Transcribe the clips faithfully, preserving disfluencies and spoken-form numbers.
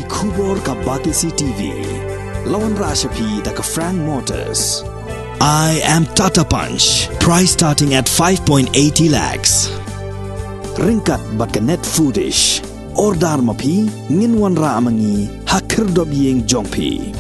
Khubor ka Batesi T V. Lawan Rasha P da ka Frank Motors. I am Tata Punch. Price starting at five point eighty lakhs. Ringkat bad ka Net Foodish. Order ma phi, ngin wanrah ma ngi ha khyrdop yeng jong phi.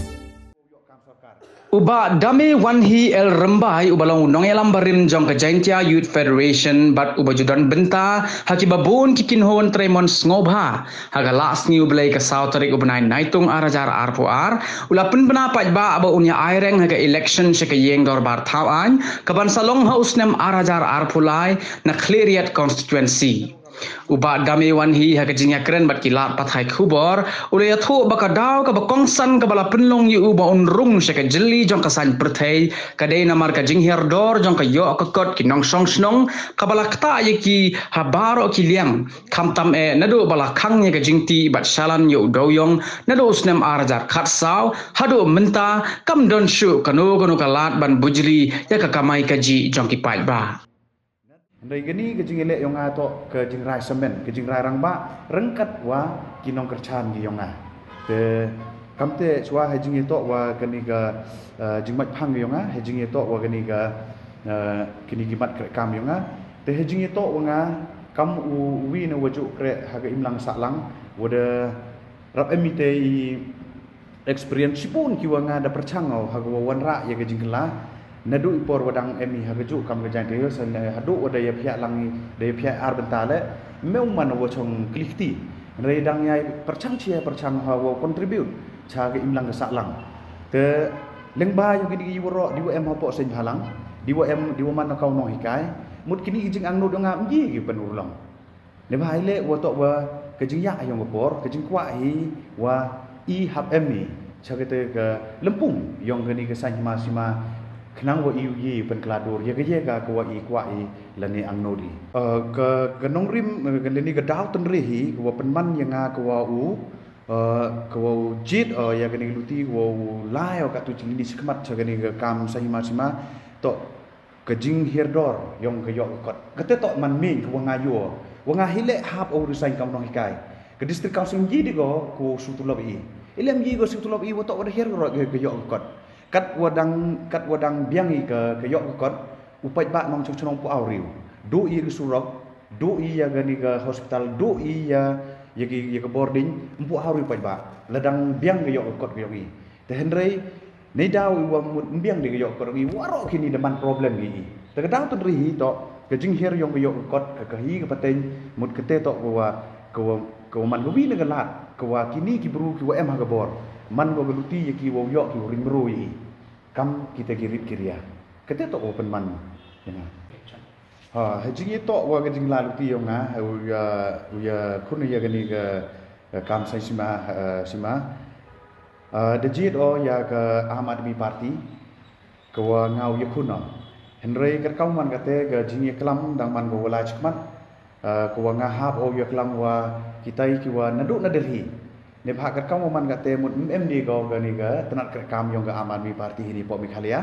U Bah Dame Wanhi El Rymbai, uba long u nongyalam barim jong ka Jaintia Youth Federation bad uba ju don bynta ha kiba bun ki kynhun trei mon sngewbha ha ka lak sngi u Blei ka saw tarik u bnai Naitung ar hajar arphew ar, u la pynbna paidbah ba un ïa aireng ha ka election sha ka ïing dorbar thaw aiñ kaban sa long ha u snem ar hajar arphew lai na Khliehriat constituency. U Bah Dame Wanhi ha ka jingïakren bad ki lad pathai khubor u la ïathuh ba ka daw kaba kongsan kaba la pynlong ïa u ba un rung sha ka jylli jong ka saiñ pyrthei ka dei namar ka jinghiar dor jong ka ïoh ka kot ki nongshong shnong kaba la ktah ïa ki ha baroh ki liang, khamtam eh naduh ba la khang ïa ka jingtih bad shalan ïa u dewïong naduh u snem ar hajar khatsaw haduh mynta, kam don shuh kano kano ka lad ban bujli ïa ka kamai kajih jong ki paidbah. Hynrei kani ka jingïaleh yong nga toh ka jingrai samen, ka jingrai rangbah ryngkat wa ki nongkyrchan ki yong nga. Te kamte chwa ha jingïatoh wa kani ka, eh, jingmatphang yong nga, ha jingïatoh wa kani ka, eh, kini ki mat kreh kam yong nga. Te ha jingïatoh wa nga kam u wi na wa ju kreh ha ka imlang sahlang, wa da rap em i te i experience shibun ki wa nga da pyrchang o ha ka wa wanrah ïa ka jingkylla. Naduh i por wa dang em i ha ka juh kam ka Jaintia Hills, haduh wa da ïa phiah lang i, da ïa phiah ar bynta le, me u man wa chong klikti. Hynrei dang ïa pyrchang chia pyrchang ha wa contribute cha ka imlang ka sahlang. Te lyngba ïa kini ki waroh di wa em hapoh seng bhalang, di wa em, di wa man na ka u nonghikai. Mut kini ki jingangnud yong nga mji ki pynurlong. Neibhah i leh wa toh wa ka jingïa yong ka por, ka jingkwah hi wa i hap em i cha kate ka lympung yong kani ka saiñ hima sima, khnang wa i u ye pynkylla dur ïa ka ïa ka ka wa i kwah i lane angnud i. Eh, ka, ka nongrim, eh, ka lane ka daw tynrih hi ka wa pynman ïa nga ka wa u, eh, ka wa u jied, eh, ïa kani ka luti ka wa u lai o ka tu jingini shikmat cha kani ka kam saiñ hima sima. Toh ka jinghiar dor yong ka ïoh ka kot. Kate toh man ming ka wa nga ïoh. Wa nga hi leh hap o resign kam nonghikai. Ka District Council ngi di ko ko sutulop i. I leh ngi ko sutulop i wa toh wa da hiar dor ka ïoh ka kot. Kat wa dang, kat wa dang biang i ka, ka ïoh ka kot. U paidbah nongchong chnong pu aw riu. Duh i ka surok, duh i ïa kani ka hospital, duh i ïa, ïa ki, ïa ka boarding, mpu aw riu paidbah. La dang biang ka ïoh ka kot ka ïoh i. Te hynrei, neidaw i wa mut mbiang di ka ïoh ka kot i waroh kini da man problem ki i. Te ka daw tynrih hi toh, ka jinghiar yong ka ïoh ka kot ka, ka hi ka pateng, mut kate toh ka wa, ka wa, ka wa man ka wi na ka lad, ka wa kini ki bru ki wa em ha ka bor. Man wa ka luti ïa ki wa u ïoh ki wa ring bru i. Kam kita ki rit ki ria. Kate toh wa pynman. Ïa nga. Ha, ha jingïatoh wa ka jingla luti yong nga, ha u ïa, u ïa khun ïa kani ka, ka kam saiñ sima, eh, sima. Eh, da jied o ïa ka Aam Aadmi Party, ka wa nga u ïa khun o. Hynrei kat ka man kate ka jingïaklam dang man ka wa lai chikmat, eh, ka wa nga hap o ïaklam wa kitai ki wa naduh na Delhi. Neibhah kat ka wa man kate mut em di ko kani ka tnat kreh kam yong ka Aam Aadmi Party hini poh Meghalaya.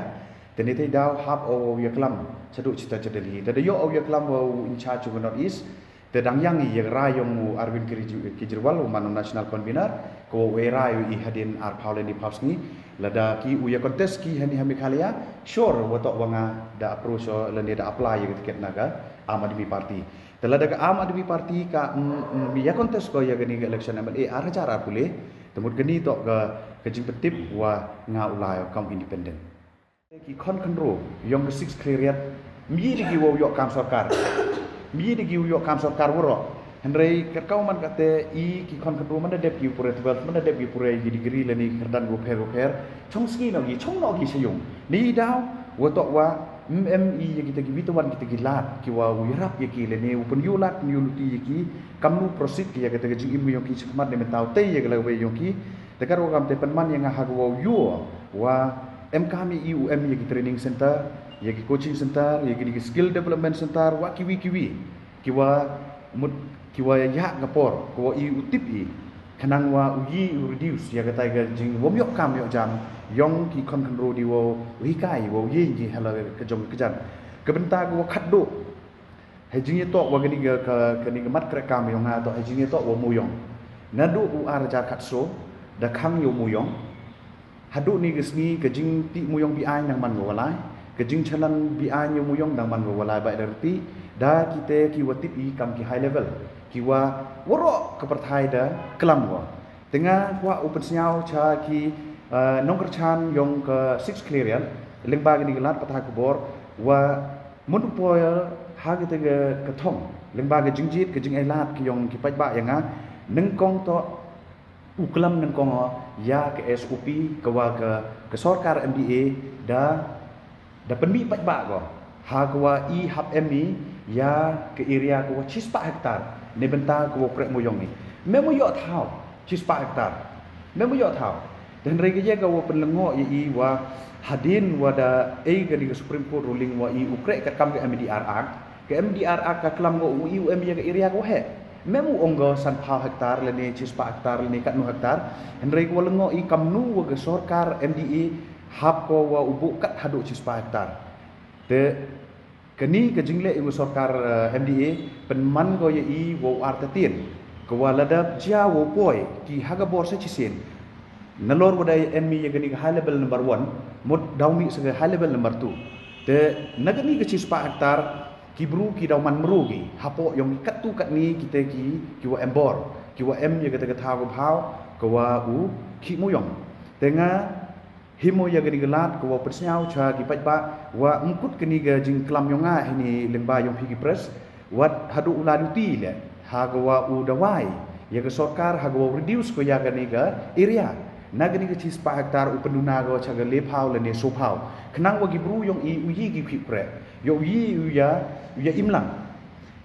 Te ni te daw hap o ïaklam chaduh chita cha Delhi. Te da ïoh o ïaklam wa u in charge yong ka North East. Te dang ïang i ïa ka rai yong u Arvind Kejri-, Kejriwal, u man u national convener, ka wa u e rai u i hadien ar phaw le ni phaw sngi. Lada ki u ïa contest ki hani ha Meghalaya, sure wa toh wa nga da approach o lane da apply ïa ka ticket na ka Aam Aadmi Party. Te lada ka Aam Aadmi Party ka, mm, mm, ïa contest ko ïa kani ka election M L A ar hajar arphew le, te mut kani toh ka, ka jingpyntip wa nga u lai o kam independent. Ki khon khynroo yong ka Six Khliehriat, myi da ki wow yoh kam sorkar. Myi da ki wow yoh kam sorkar waroh. Hynrei kat ka man kate i ki khon khynroo man da dep ki pure twelve, man da dep ki pure ki degree lane kyrdan wapher wapher. Chong sngi noh ki, chong noh ki sha yung. Ni daw, wa toh wa, mm, em i ïa kita ki witawan kita ki lad, ki wa u yarap ïa ki lane u pynyoh lad, pynyoh luti ïa ki, kamnu proceed ki ïa kata ka jingim yong ki shakhmat ne mynta u tei ïa ka lawei yong ki, Te kat wa kam te pynman ïa nga ha ka wow yoh, wa em kam i u em ïa ki training center, ïa ki coaching center, ïa ki, ki skill development center, wa kiwi kiwi. Ki wa mut, ki wa ïa ka por, ka wa i u tip i. Khnang wa u yi u reduce, ïa katai ka jing, wom yoh kam yoh jam, yong ki khon khynroo di wow, u hikai, wow yi ki hala ka jong ka jan. Ka bynta ka wa khatduh, Hei jingïatoh wa kani ka, ka, kani ka mat kreh kam yong nga toh, hei jingïatoh wa mu yong. Naduh u ar hajar khatsaw, da khang yow mooyong. Hadooh ni ka sngi ka jingtih mooyong bi-aiñ dang man ka wa lai, ka jingchalan bi-aiñ yow mooyong dang man ka wa lai, bai da rti da kite ki wa tip i kam ki high level, ki wa waroh ka pyrthai da klam ko. Te nga kwah u pynsñiaw cha ki nongkyrchan yong ka Sixth Schedule lyngba kani ka lad pathai khubor wa mut u poi ha kate ka thong lyngba ka jingjied ka jingailad ki yong ki paidbah ya nga, nyngkong toh u klam nyngkong o ya ka S O P ka wa ka sorkar M D A da da pynmih paidbah ko ha ka wa i hap em i ya ka area ka wa chispah hektar neibynta ka wa kreh mooyong i. Mem u yoh thaw chispah hektar, mem u yoh thaw. Te hynrei ka ya ka wa pynlyngngoh ya i wa hadien wa da ei kani ka Supreme Court ruling wa i u kreh katkam ka M D R Act, ka M D R Act ka klam ko u i u em ya ka area ka wa heh. Mem u ong ko sanphaw hektar lane chispah hektar lane katnu hektar. Hynrei ka wa lyngngoh i kamnu wa ka sorkar M D A hap ko wa u buh kat hadooh chispah hektar. Te kani ka jingleh i wa sorkar M D A pynman ko ya i wa u artatien ka wa lada jia wa u poi ki ha ka bor sa chisien, nalor wa da em i ya kani ka high level number one, mut daw mih sa ka high level number two. Te na kani ka chispah hektar ki bru ki daw man mru ki hapoh yong ki kattu katni kite ki ki wa em bor, ki wa em ya kate ka thaw ka bhaw ka wa u khih mooyong. Te nga himo ya kani ka lad ka wa pynsñiaw cha ki paidbah wa mkut kani ka jingklam yong nga hini lyngba yong phi ki press, wat hadooh u la luti le ha ka wa u dawai ya ka sorkar ha ka wa u reduce ko ya kani ka area na kani ka chispah hektar u pynduna ko cha ka lephaw lane sophaw, khnang wa ki bru yong i u yi ki khih kreh, yow yi u ya u ya imlang.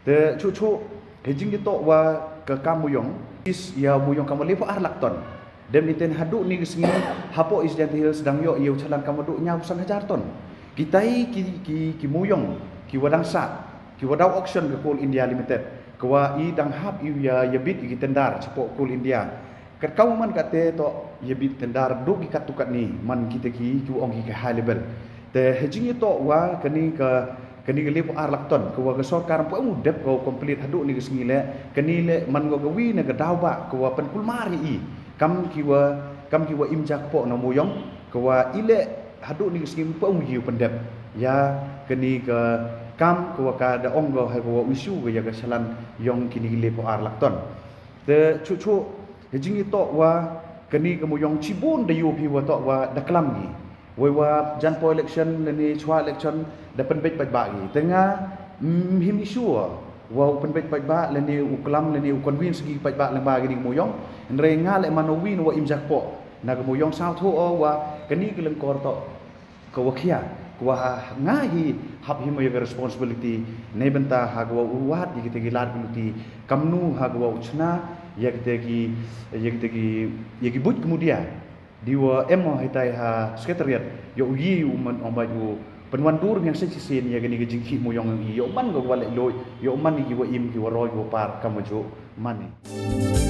Te chuh chuh he jingyatoh wa ka kam mooyong, is ya mooyong kam wa lephaw ar lak ton. Dem iten hadooh ni ka sngi hapoh East Jaintia Hills dang yoh yow chalan kam wa dooh ñiaw san hajar ton. Kitai ki ki ki mooyong ki wa dang sah, ki wa daw auction ka Coal India Limited, ka wa i dang hap i u ya ya bid i ki tender chapoh Coal India. Kat ka wa man kate toh ya bid tender dooh ki kattu katni man kite ki ki wa ong ki ka high level. Te he jingyatoh wa kani ka kani ka lephaw ar lak ton ka wa ka sorkar ym pu em u dep ko complete hadooh ni ka sngi le, kani le man ko ka wi na ka daw ba ka wa pynkulmar ya i kam ki wa kam ki wa im jakpoh na mooyong, ka wa i le hadooh ni ka sngi ym pu em u yi u pyndep ya kani ka kam ka wa ka da ong ko he ka wa u issue ka ya ka chalan yong kini ki lephaw ar lak ton. Te chuh chuh he jingyatoh wa kani ka mooyong chibun da yoh phi wa toh wa da klam ki. Wei wa jan poi election lane chwa election da pynbeit paidbah ki. Te nga him issue wa u pynbeit paidbah lane u klam lane u convince ki paidbah lyngba kini ki mooyong. Hynrei nga le man u wi na wa im jakpoh na ka mooyong, saw thoh o wa kani ka lyngkor toh ka wa khia, ka wa ha nga hi hap himo ya ka responsibility neibynta ha ka wa u wad ya kite ki lad ki luti, kamnu ha ka wa u chna ya kite ki ya kite ki ya ki buit ki mudia. Di wa em o hitai ha secretariat yow yi u man ong bait u pynwan dur miang sa chisien ya kani ka jingkhih mooyong i, yow man ka wa leh loi, yow man ki wa im ki wa roi ki wa par kam wa jooh man i.